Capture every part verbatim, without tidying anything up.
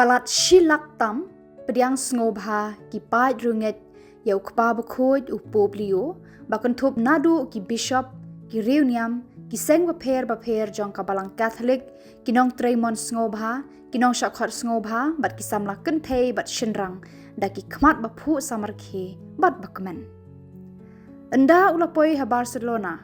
Palat shi lak tam pdiang sngewbha ki paid riewngeit ïa u Kpa Bakhuid u Pope Leo, ba kynthup naduh ki bishop, ki riewniam, ki seng bapher bapher jong ka Balang Katholik, ki nongtrei mon sngewbha, ki nongshah khot sngewbha, bad ki samla kynthei bad shynrang, da ki khmat baphuh samrkhie bad bakmen. Ynda u la poi ha Barcelona,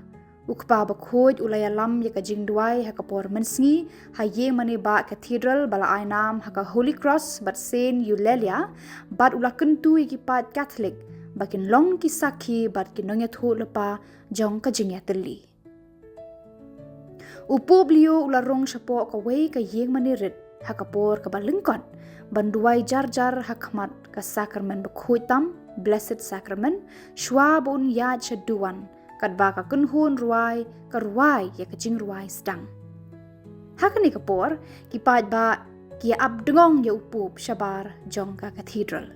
u Kpa Bakhuid u la ïalam ïa ka jingduwai ha ka por mynsngi ha ïingmane bah Cathedral ba la ai nam ha ka Holy Cross bad Saint Eulalia, bad u la kyntu ïa ki paid Katholik ba kin long ki sakhi bad ki nongïathuhlypa jong ka jingïatylli. U Pope Leo u la rung shapoh kawei ka ïingmane rit ha ka por kaba lyngkot, ban duwai jar jar ha khmat ka Sakramen Bakhuid tam, Blessed Sacrament, shuwa ba un ïaid sha duwan, katba ka kynhun rwai ka rwai ïa ka jingrwai sdang. Ha kane ka por, ki paidbah ki ïa ap dngong ïa u Pope shabar jong ka Cathedral.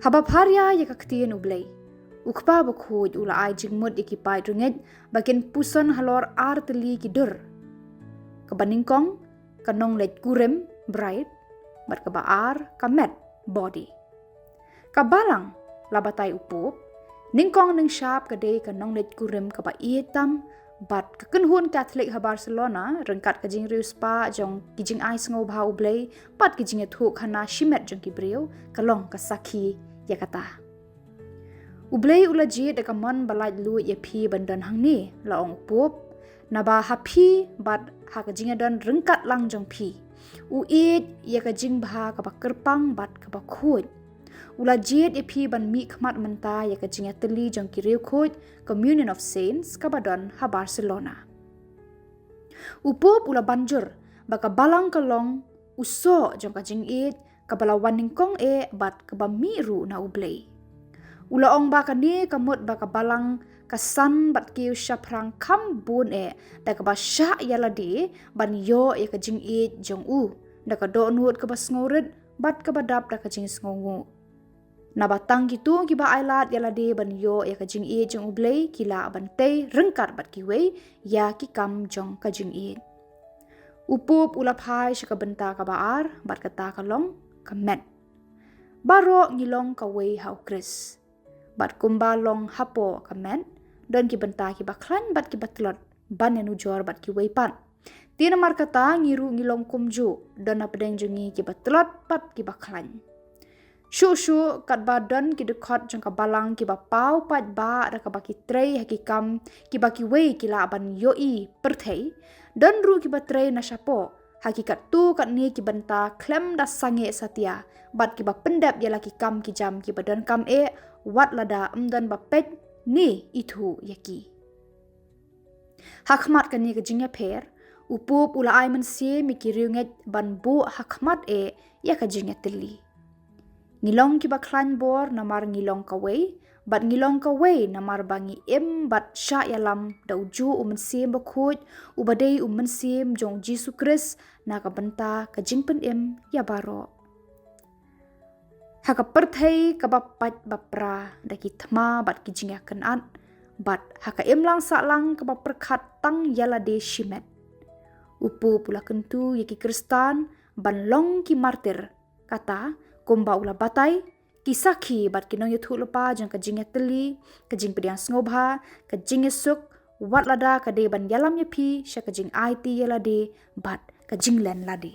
Haba pharia ïa ka ktien U Blei, u Kpa Bakhuid u la ai jingmut ïa ki paid riewngeit ba kin puson halor ar tylli ki dur. Kaba nyngkong, ka nongleit kurim, bride, bad kaba ar, ka met, body. Ka Balang, la batai u Pope, nyngkong nyngshap ka dei ka nongleit kurim kaba ïeit tam, bad ka kynhun Katholik ha Barcelona, ryngkat ka jingriewspah jong ki jingai sngewbha U Blei, bad ki jingïathuhkhana shimet jong ki briew, ka long ka sakhi ïa kata. U Blei u la jied da ka mon ba laitluid ïa phi ban don hangne, la ong u Pope, naba ha phi bad ha ka jingïadon ryngkat lang jong phi, u ïeit ïa ka jingbha kaba kyrpang bad kaba khuid. U la jied ïa phi ban mihkhmat mynta ïa ka jingïatylli jong ki riewkhuid, Communion of Saints, kaba don ha Barcelona. U Pope u la ban jur ba ka Balang ka long u soh jong ka jingïeit, kaba la wan nyngkong eh bad kaba mih ruh na U Blei. U la ong ba kane ka mut ba ka Balang ka san bad kiew shaphrang kham bun eh, da kaba shah ïa lade ban ïoh ïa ka jingïeit jong u, da ka dohnud kaba sngewrit bad kaba dap da ka jingsngewnguh. Naba tang kito kiba ailad ïa lade ban ïoh ïa ka jingïeit jong U Blei ki lah ban tei ryngkat bad kiwei ïa ki kam jong ka jingïeit. U Pope u la phai sha ka bynta kaba ar, bad kata ka long ka met. Baroh ngi long kawei ha U Khrist. Bad kumba long hapoh ka met, don ki bynta kiba khlaiñ bad kiba tlot ban ïanujor bad kiwei pat. Te namar kata ngi ruh ngi long kumjuh, don hapdeng jong ngi kiba tlot bad kiba khlaiñ. Shuh shuh katba don ki dkhot jong ka Balang kiba paw paidbah da kaba ki trei ha ki kam kiba kiwei ki lah ban ïohi pyrthei, don ruh kiba trei na shapoh ha ki katto katne ki bynta khlem da sangeh satia, bad kiba pyndep ïa la ki kam ki jam kiba donkam eh, wat lada ym don ba peit ne ithuh ïa ki. Ha khmat kane ka jingïapher, u Pope u la ai mynsiem ïa ki riewngeit ban buh ha khmat eh ïa ka jingïatylli. Ngi long kiba khlaiñ bor namar ngi long kawei, bad ngi long kawei namar ba ngi im bad shah ïalam da ujuh u Mynsiem Bakhuid, uba dei u Mynsiem jong U Jisu Khrist, na ka bynta ka jingpynim ïa baroh. Ha ka pyrthei kaba pait bapra da ki thma bad ki jingïakynad, bad ha ka imlang sahlang kaba pyrkhat tang ïa lade shimet, u Pope u la kyntu ïa ki Khristan ban long ki martir, kata, kumba u la batai, ki sakhi bad ki nongïathuhlypa jong ka jingïatylli, ka jingpdiang sngewbha, ka jingïasuk, wat lada ka dei ban ïalam ïa phi sha ka jingaiti ïa lade bad ka jinglen lade.